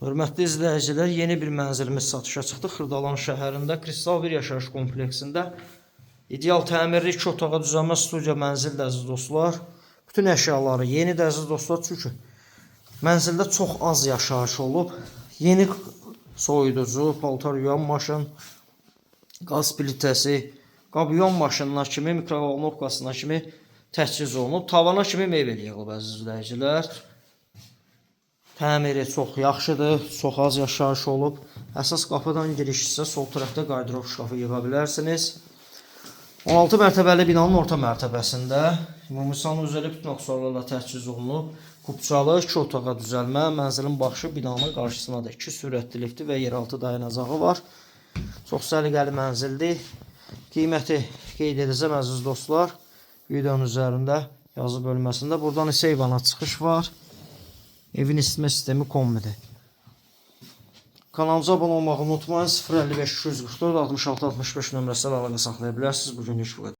Hörmətli izləyicilər, yeni bir mənzilimiz satışa çıxdı. Xırdalan şəhərində Kristal bir yaşayış kompleksində ideal təmirli iki otağa düzəlmə studiya mənzildir, əziz dostlar. Bütün əşyaları yenidir, əziz dostlar, çünki mənzildə çox az yaşayış olub. Yeni soyuducu, paltar yuyan maşın, qaz plitəsi, qab yuyan maşınına kimi, mikrovolnovkasına kimi təchiz olunub. Tavana kimi mebel yığılıb, əziz izləyicilər. Təmiri çox yaxşıdır, çox az yaşayış olub. Əsas qapıdan giriş isə sol tərəfdə qardırob şkafı yığa bilərsiniz. 16 mərtəbəli binanın orta mərtəbəsində ümumi sanuzel bütün aksesuarlarla təchiz olunub. Kupçalı iki otağa düzəlmə, mənzilin baxışı binanın qarşısındadır. İki sürətli lifti və yeraltı dayanacağı var. Çox səliqəli mənzildir. Qiyməti qeyd edəcəm, əziz dostlar. Videonun üzərində yazı bölməsində. Buradan isə eyvana çıxış var. Evin isitmə sistemi kombidir. Kanalımıza abunə olmağı unutmayın. 055 244 66 65 nömrəsi ilə əlaqə saxlaya bilərsiniz. Bu günlük bu qədər.